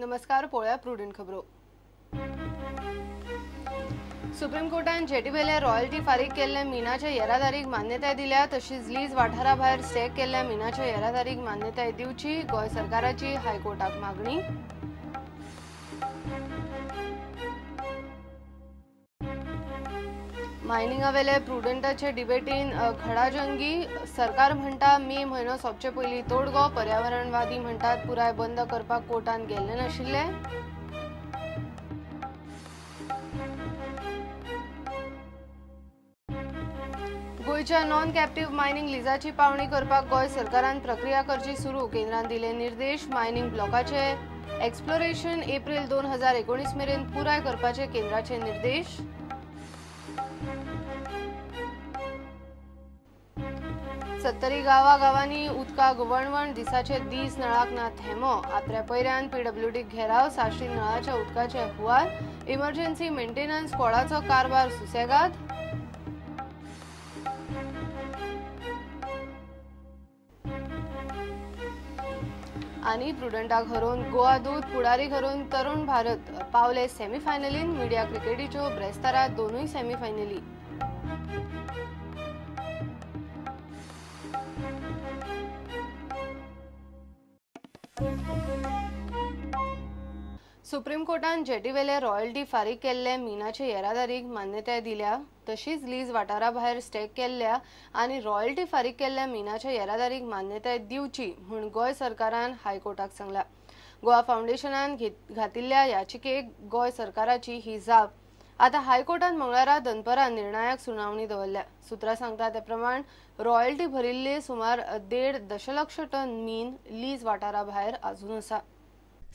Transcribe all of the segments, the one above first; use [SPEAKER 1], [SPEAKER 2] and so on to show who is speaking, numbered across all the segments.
[SPEAKER 1] नमस्कार, पळोवया प्रुडंट खबरो. सुप्रीम कोर्टान जेटीवेल्या रॉयल्टी फारीक केल्ल्या मिनाच्या येरादारीक मान्यताय दिल्या. तशीच लीज वाठारा भायर स्टॅक केल्ल्या मिनाच्या येरादारीक मान्यताय दिवची गोंय सरकाराची हायकोर्टाक मागणी. मायनिंगावेले प्रुडंटाचे डिबेटीन खडाजंगी. सरकार म्हणटा मे म्हयनो सोंपचे पयलीं तोडगो. पर्यावरणवादी म्हणटात पुराय बंद करपाक कोर्टान गेल्ले नाशिल्ले. गोंयच्या नॉन कॅप्टिव्ह मायनिंग लिजाची पावणी करपाक गोंय सरकारान प्रक्रिया करची सुरू. केंद्रान दिले निर्देश. मायनिंग ब्लॉकाचे एक्सप्लोरेशन एप्रील 2019 मेरेन पुराय करपाचे केंद्राचे निर्देश. सत्तरी गांवागांवांनी उदकाक वणवण. दिसाचे दीस नळाक ना थेंबो. आत्र्या पयऱ्यान पीडब्ल्यूडीक घेराव. साश्टी नळाच्या उदकाचे हुवार. इमर्जन्सी मेंटेनन्स स्क्वॉडाचो कारभार सुसेगाद. आनी प्रुडंटाक हरोवन गोवा दूत, पुढारी हरोवन तरुण भारत पावले सेमीफायनलीन. मिडिया क्रिकेटीच्यो ब्रेस्तारा दोनूय सेमीफायनली. सुप्रीम कोर्टान जेटीवेले रॉयल्टी फारीक केल्ले मिनाचे येरादारीक मान्यताय दिल्या. तशीच लीज वाठारा भायर स्टॅक केल्ल्या आनी रॉयल्टी फारीक केल्ल्या मिनाच्या येरादारीक मान्यताय दिवची म्हूण गोंय सरकारान हायकोर्टाक सांगला. गोवा फावंडेशनान घातिल्ल्या याचिकेक गोंय सरकाराची ही जाप. आतां हायकोर्टान मंगळारा दनपरां निर्णायक सुनावणी दवरल्या. सुत्रां सांगता ते प्रमाण रॉयल्टी भरिल्ले सुमार 1.5 दशलक्ष टन मीन लीज वाठारा भायर आजून आसा.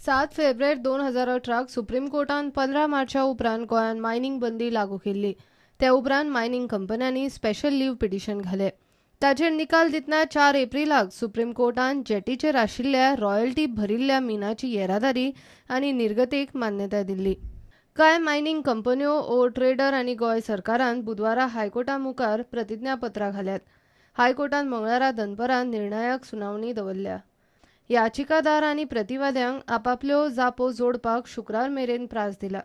[SPEAKER 1] 7 फेब्रुवारी 2018 सुप्रीम कोर्टान 15 मार्चा उपरांत गोंयांत मायनिंग बंदी लागू केल्ली. त्या उपरांत मायनिंग कंपन्यांनी स्पेशल लीव पिटिशन घाले. ताचेर निकाल दितना 4 एप्रिलाक सुप्रीम कोर्टान जेटीचेर आशिल्ल्या रॉयल्टी भरिल्ल्या मिनाची येरादारी आनी निर्गतीक मान्यताय दिल्ली. कांय मायनिंग कंपन्यो, ओ ट्रेडर आनी गोंय सरकारान बुधवारा हायकोर्टा मुखार प्रतिज्ञापत्रां घाल्यात. हायकोर्टान मंगळारा दनपरां निर्णायक सुनावणी दवरल्या. याचिकादार आनी प्रतिवाद्यांक आपापल्यो जापो जोडपाक शुक्रार मेरेन प्रास दिला.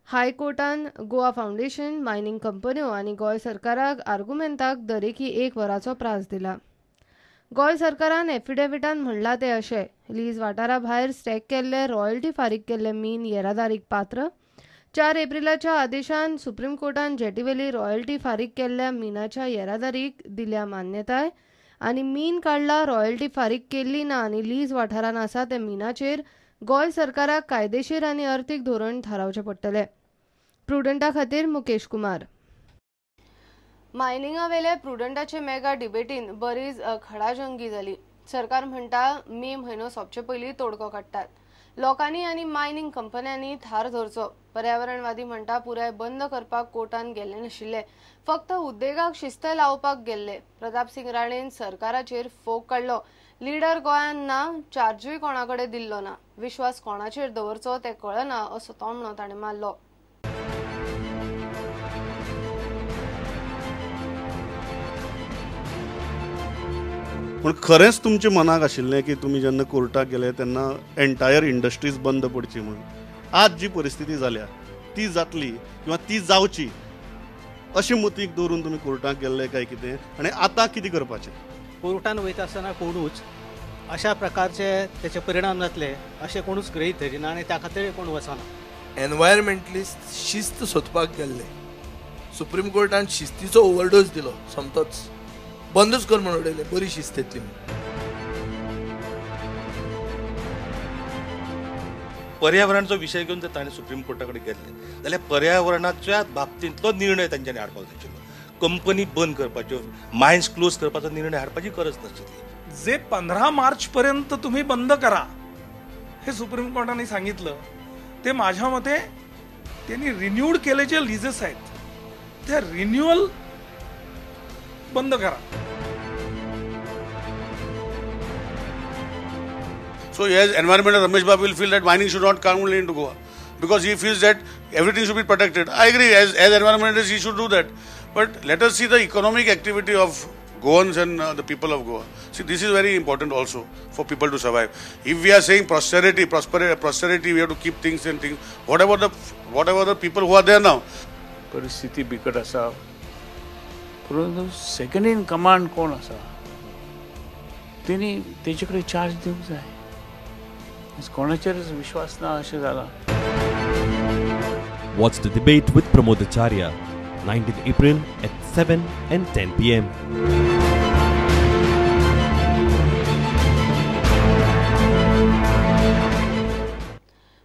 [SPEAKER 1] हायकोर्टान गोवा फावंडेशन, मायनिंग कंपन्यो आनी गोंय सरकाराक आर्गुमेंताक दरेकी 1 वराचो प्रास दिला. गोंय सरकारान एफिडेविटान म्हणलां तें अशें: लीज वाठारा भायर स्टॅक केल्ले रॉयल्टी फारीक केल्ले मीन येरादारीक पात्र. 4 एप्रिलाच्या आदेशान सुप्रीम कोर्टान जेटीवेली रॉयल्टी फारीक केल्ल्या मिनाच्या येरादारीक दिल्या मान्यताय आनी मीन काडला रॉयल्टी फारीक केल्ली ना आनी लीज वाठारान आसा त्या मिनाचेर गोंय सरकाराक कायदेशीर आनी अर्थीक धोरण थारावचें पडटलें. प्रुडंटा खातीर मुकेश कुमार. मायनिंगावेले प्रुडंटाचे मेगा डिबेटीन बरीच खडाजंगी जाली. सरकार म्हणटा मे म्हयनो सोंपचे पयलीं तोडगो काडटात. लोकांनी आनी मायनिंग कंपन्यांनी थार धरचो. पर्यावरणवादी म्हणटा पुराय बंद करपाक कोर्टान गेल्ले नाशिल्ले, फक्त उद्देगाक शिस्त लावपाक गेल्ले. प्रताप सिंग राणेन सरकाराचेर फोग काडलो. लिडर गोंयान ना, चार्जूय कोणा कडेन दिल्लो ना, विश्वास कोणाचेर दवरचो तें कळना असो तोमणो ताणें मारलो.
[SPEAKER 2] पूण खरेंच तुमच्या मनाक आशिल्लें की तुमी जेन्ना कोर्टाक गेले तेन्ना एंटायर इंडस्ट्रीज बंद पडची म्हणून? आज जी परिस्थिती जाल्या ती जातली किंवा ती जावची अशी मतीक दवरून तुमी कोर्टाक गेल्ले काय कितें, आनी आतां कितें करपाचें?
[SPEAKER 3] कोर्टान वयता आसतना कोणूच अशा प्रकारचे तेचे परिणाम जातले अशें कोणूच गृहीत धरिना आनी त्या खातीर कोण वचना.
[SPEAKER 4] एनवायरमेंटलिस्ट शिस्त सोदपाक गेल्ले, सुप्रीम कोर्टान शिस्तीचो ओवरडोज दिलो, सोमतोच बंदूच कर म्हणून उडयलें, बरी शिस्त येतली.
[SPEAKER 5] पर्यावरणाचो विशय घेवन जर ताणें सुप्रीम कोर्टा कडेन गेल्ले जाल्यार पर्यावरणाच्या बाबतींतलो निर्णय तांच्यांनी हाडपाक जाय आशिल्लो. कंपनी बंद करपाच्यो, मायन्स क्लोज करपाचो निर्णय हाडपाची गरज नाशिल्ली.
[SPEAKER 6] जे 15 मार्च पर्यंत तुम्ही बंद करा हे सुप्रीम कोर्टाने सांगितलं, ते माझ्या मते त्यांनी रिन्यूड केले जे लिजेस आहेत त्या रिन्युअल बंद करा.
[SPEAKER 2] So as environmental Ramesh Babu will feel that mining should not come only into Goa because he feels that everything should be protected. I agree, as environmentalist he should do that. But let us see the economic activity of
[SPEAKER 7] Goans and the people of Goa. See, this is very important also for people to survive. If we are saying prosperity, we have to keep things and things. What about the people who are there now?
[SPEAKER 8] परिस्थिती बिकट आसा, परंतु second in command कोण आसा तेणी तेजे कडेन charge दिवंक जाय. कोणाचेरच विश्वास ना अशें जाला.
[SPEAKER 9] Watch the debate with Pramod Acharya, 19th April at 7 and 10 p.m.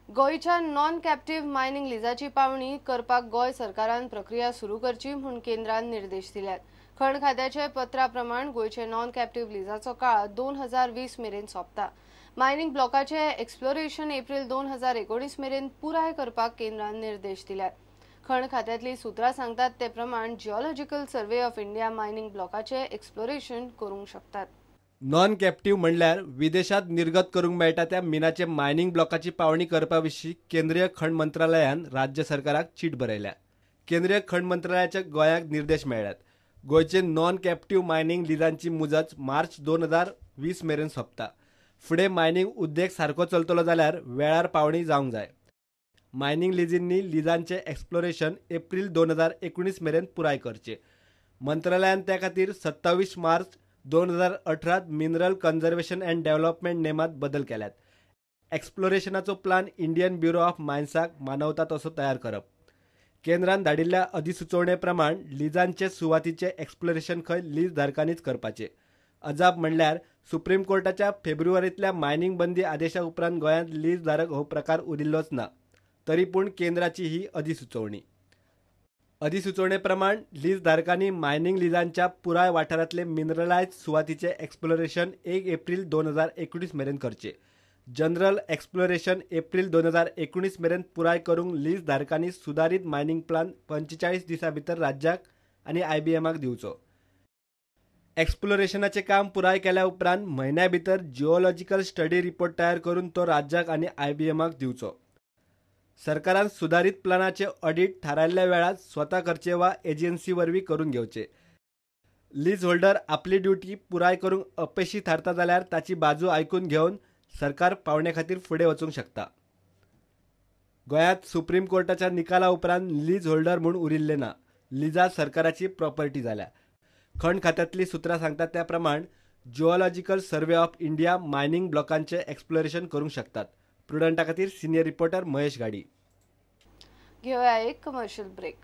[SPEAKER 1] गोंयच्या नॉन कॅप्टिव्ह मायनिंग लिजाची पावणी करपाक गोंय सरकारान प्रक्रिया सुरू करची म्हूण केंद्रान निर्देश दिल्यात. खण खात्याचे पत्रा प्रमाण गोंयचे नॉन कॅप्टिव्ह लिजाचो काळ 2020 मेरेन सोंपता. मायनिंग ब्लॉकाचे एक्सप्लोरेशन एप्रिल 2019 मेरेन पुराय करपाक केंद्रान निर्देश दिल्यात. खण खात्यांतली सूत्रां सांगतात ते प्रमाण geological survey of India mining ब्लॉकाचे exploration करूंक शकतात.
[SPEAKER 10] नॉन कॅप्टिव्ह म्हणल्यार विदेशात निर्गत करूंक मेळटा त्या मिनाचे मायनिंग ब्लॉकाची पावणी करपा विशीं केंद्रीय खण मंत्रालयान राज्य सरकाराक चीट बरयल्या. केंद्रीय खण मंत्रालयाच्या गोंयाक निर्देश मेळ्ळ्यात. गोंयचे नॉन कॅप्टिव्ह मायनिंग लिजांची मुजत मार्च 2020 मेरेन सोंपता. फुडें मायनिंग उद्देग सारको चलतलो जाल्यार वेळार पावणी जावंक जाय. मायनिंग लिजींनी लिजांचे एक्सप्लोरेशन एप्रिल 2019 मेरेन पुराय करचे. मंत्रालयान त्या खातीर 27 मार्च 2018 मिनरल कन्झर्वेशन अँड डेव्हलपमेंट नेमात बदल केल्यात. एक्सप्लोरेशनाचो प्लान इंडियन ब्युरो ऑफ मायन्साक मानवता तसो तयार करप. केंद्रान धाडिल्ल्या अधिसुचोवणे प्रमाण लिजांचे सुवातीचे एक्सप्लोरेशन खंय लीज धारकांनीच करपाचे. अजाप म्हणल्यार सुप्रीम कोर्टाच्या फेब्रुवारींतल्या मायनिंग बंदी आदेशा उपरांत गोंयांत लीज धारक हो प्रकार उरिल्लोच ना. तरी पूण केंद्राची ही अधिसुचोवणी. अधिसुचोवणे प्रमाण लीज धारकांनी मायनिंग लिजांच्या पुराय वाठारांतले मिनरलायज सुवातीचे एक्सप्लोरेशन 1 एप्रिल 2019 मेरेन करचे. जनरल एक्सप्लोरेशन एप्रिल 2019 मेरेन पुराय करूंक लीज धारकांनी सुदारीत मायनिंग प्लान 45 दिसां भितर राज्याक आनी IBMाक दिवचो. एक्सप्लोरेशनाचें काम पुराय केल्या उपरांत म्हयन्या भितर जिओलॉजिकल स्टडी रिपोर्ट तयार करून तो राज्याक आनी IBMाक दिवचो. सरकारान सुदारीत प्लानाचे ऑडिट थारायल्ल्या वेळार स्वता करचे वा एजन्सी वरवीं करून घेवचे. लीज होल्डर आपली ड्युटी पुराय करूंक अपेशी थारता जाल्यार ताची बाजू आयकून घेवन सरकार पावणे खातीर फुडें वचूंक शकता. गोंयांत सुप्रीम कोर्टाच्या निकाला उपरांत लीज होल्डर म्हूण उरिल्ले ना. लिजा सरकाराची प्रॉपर्टी जाल्या. खण खात्यांतली सूत्रां सांगतात त्या प्रमाण geological survey of India mining ब्लॉकांचे exploration करूंक शकतात. प्रुडंटा खातीर सिनियर रिपोर्टर महेश गाडी.
[SPEAKER 1] घेऊया एक कमर्शियल ब्रेक.